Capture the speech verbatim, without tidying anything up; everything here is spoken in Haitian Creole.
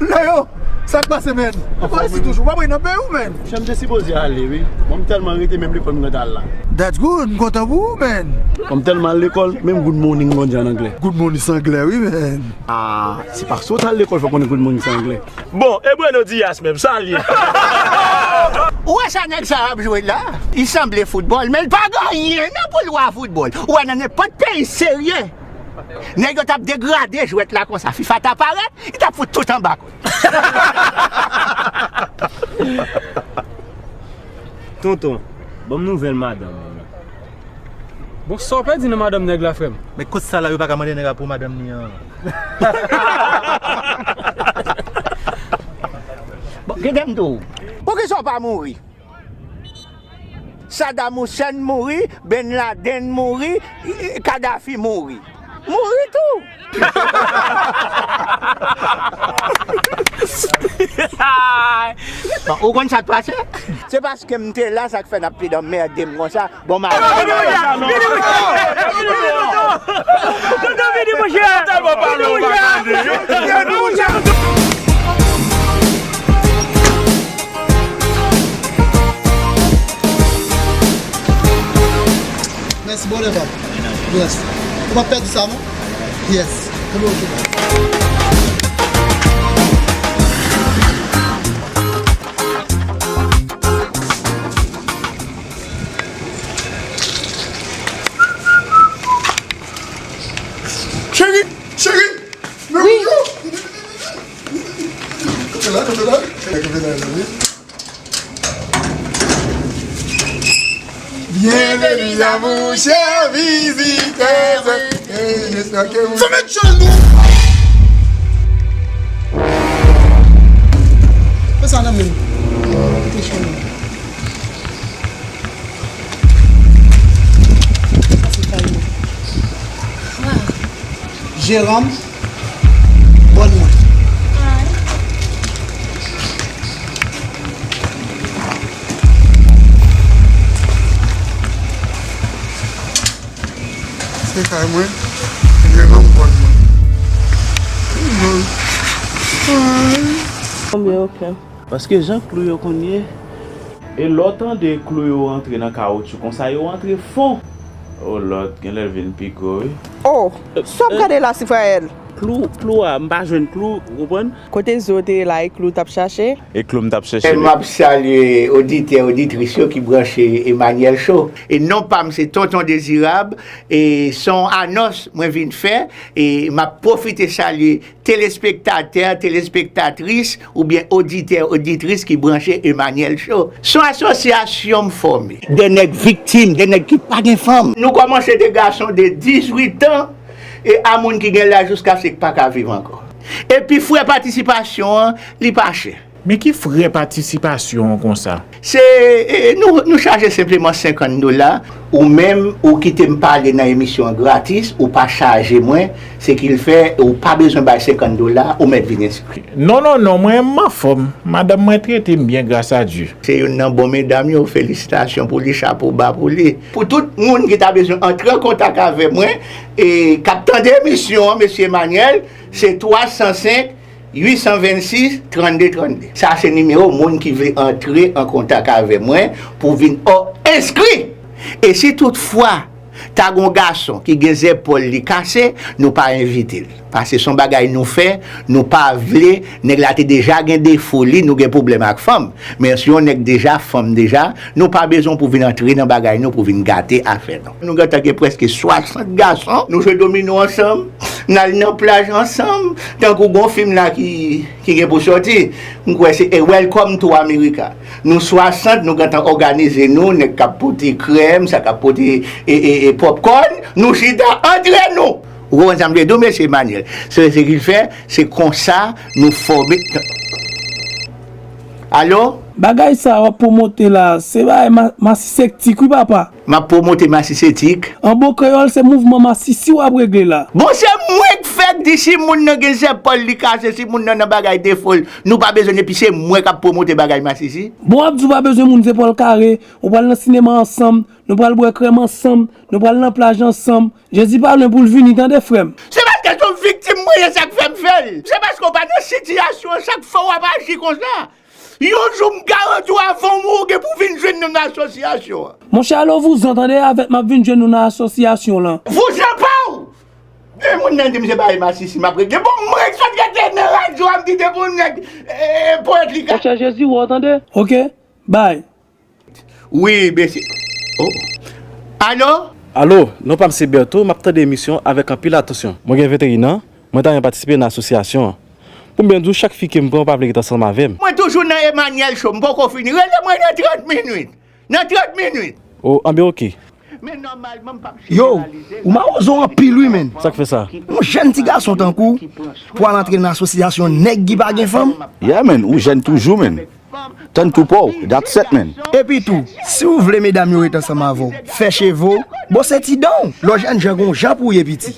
Lè yo, sa k pase, men? Ou pa isi toujou, ou pa nan peyi w, men. Jan m te sipoze ale, wi. Bon, m tèlman rete, menm lekòl m gentan al la. That's good, m kontan pou ou, men. Bon, m tèlman al lekòl, menm good morning m konn di an anglè. Good morning se anglè, wi, men. Ah, se paske w t al lekòl fè w konnen good morning se anglè. Bon, e bueno dias menm, sa l ye? Ou wè sa nèg sa ap jwe la? Li sanble foutbòl, men l pa gen anyen nan pou l wè a foutbòl. Ou wè nan nenpòt peyi serye, nèg yo t ap degrade jwèt la konsa. FIFA ta parèt, li t ap fout tout anba kò l. Tonton, ban m nouvèl madanm ou. Bon, sa w pèdi nan madanm nèg la, frè m? Men kot sa la, yo pa ka mande nèg la pou madanm li an? Bon, gen de m di w. Poukisa w pa mouri? Saddam Hussein mouri, Ben Laden mouri, Kadhafi mouri. Mouri tou. Bon, ou konn sa k pase? Se paske m te la, sa k fè n ap pede anmède m konsa. Bon, ma. Tonton, vini, monchè. Vini, monchè. Mèsi, brother, pa. Yes. Ou pa pèdi sa, non? Yes. Hello, Juba. Cheri, cheri, men wi. Kanpe la, kanpe la. Kanpe la, kanpe la, wi. Bienvenue à vous, chers visiteurs. Hey, j'espère que vous... Fè met chan nou. Fè sa nan men. Kite chan nou. Sa se kay mwen. Jeran m, bòn mwen. Se kay mwen, Jeran m, bòn mwen. Konbyen yo plen? Paske jan klou yo konn ye. E lè w tande klou yo rantre nan kawotchou konsa, yo rantre fon. Oh Lord, genlè l vin pi gwo, wi. Oh, sa w ap gade la, Sifraèl? Klou, klou a, m pa jwenn klou, ou konprann? Kote zo te ye la, e klou w t ap chache? E klou m t ap chèche, wi. M ap salye oditè, oditris yo ki branche Emmanuel Show. E non pa m se Tonton Dezirab, e se yon anons mwen vin fè, e m ap pwofite salye telespektatè, telespektatris oubyen oditè, oditris ki branche Emmanuel Show. Se yon asosyasyon m fòme. De nèg viktim, de nèg ki pa gen fanm. Nou kòmanse de gason de dizuit an e a moun ki gen laj jiskaske ki pa ka viv ankò. Epi frè patisipasyon an, li pa chè. Men ki frè patisipasyon an konsa? Se, e, nou, nou chaje senpleman senkant dola. Ou menm, ou kite m pale nan emisyon an gratis, ou pa chaje mwen, se ki l fè, ou pa bezwen bay senkant dola, ou mèt vin enskri. Non, non, non, mwen menm m anfòm. Madanm mwen trete m byen, gras a Dye. Se youn nan bon medam yo, felisitasyon pou li, chapo ba pou li. Pou tout moun ki ta bezwen antre an kontak avè mwen, e k ap tande emisyon an, mesye Emmanuel, se twa san senk, uit san vennsis, trannde trannde. Sa se nimewo moun ki vle antre an kontak avè mwen pou vin o-, enskri. E si toutfwa ta gon gason ki gen zèpòl li kase, nou pa envite l. Paske se yon bagay nou fè, nou pa vle nèg la te deja gen defo li, nou gen pwoblèm ak fanm. Men si yon nèg deja fanm deja, nou pa bezwen pou vin antre nan bagay nou, pou vin gate afè nou. Nou gentan gen prèske swasant gason, nou jwe domino ansanm, n al nan plaj ansanm, tankou gon fim la ki, ki gen pou sòti, m kwè se, e, Welcome to America. Nou swasant, nou gentan òganize nou, nèg k ap pote krèm, sa k ap pote, e, e, e, popcorn, nou chita antre nou. Ou konprann sa m vle di w, mesye Emmanuel? Se, se ki fè, se konsa nou fòme. Alo? Bagay sa w ap pwomote la, se bagay ma-, masisetik wi, papa. M ap pwomote masisetik. An bon kreyòl, se mouvman masisi w ap regle la. Bon, se mwen k fèk di si moun nan gen zèpòl li kase, si moun nan nan bagay defo l, nou pa bezwen, epi se mwen k ap pwomote bagay masisi. Bon, w ap di w pa bezwen moun zepòl kare, ou pral nan sinema ansanm, nou pral bwè krèm ansanm, nou pral nan plaj ansanm. Jezi pa lwen pou l vini, tande, frè m. Se paske se yon viktim Mwen, se sa k fè m fè l. Se paske w pa nan sitiyasyon an, sa k fè w ap aji konsa. Yon jou m garanti w, avan w mouri, w gen pou w vin jwenn nou nan asosyasyon an. Monchè, alo, vouzan tande avèk m ap vin jwenn nou nan asosyasyon lan. Vouzan pa w! De moun nan di m se bagay masisi m ap regle. Bon, mwen sot rete nan radyo a, m di de moun nèg, eh, pwèt li ka. Monchè Jezi, wè w tande? Ok, bay. Wi, mesye. Oh. Alo? Alo, non pa m se Berto, m ap tande emisyon avèk anpil atansyon. Mwen gen venteyen an, mwen ta renmen patisipe nan asosyasyon an. Pou m byen di w, chak fi ke m pran pa vle ret ansanm avè m. Mwen toujou nan Emmanuel Show, m poko fini. Rele mwen nan trant minit. Nan trant minit. Oh, anben ok. Men nòmalman, m p ap jeneralize. Yo, ou mawozo anpil wi, menn. Sa k fè sa? Yon jèn ti gason tankou w pou al antre nan asosyasyon nèg ki pa gen fanm? Yeah, menn, ou jèn toujou, menn. Tann tou pa w, that's it, menn. Epi tou, si w vle medam yo ret ansanm avè w, fè cheve w, bwose ti dan w. Lè w jèn jan gon jan pou w ye piti.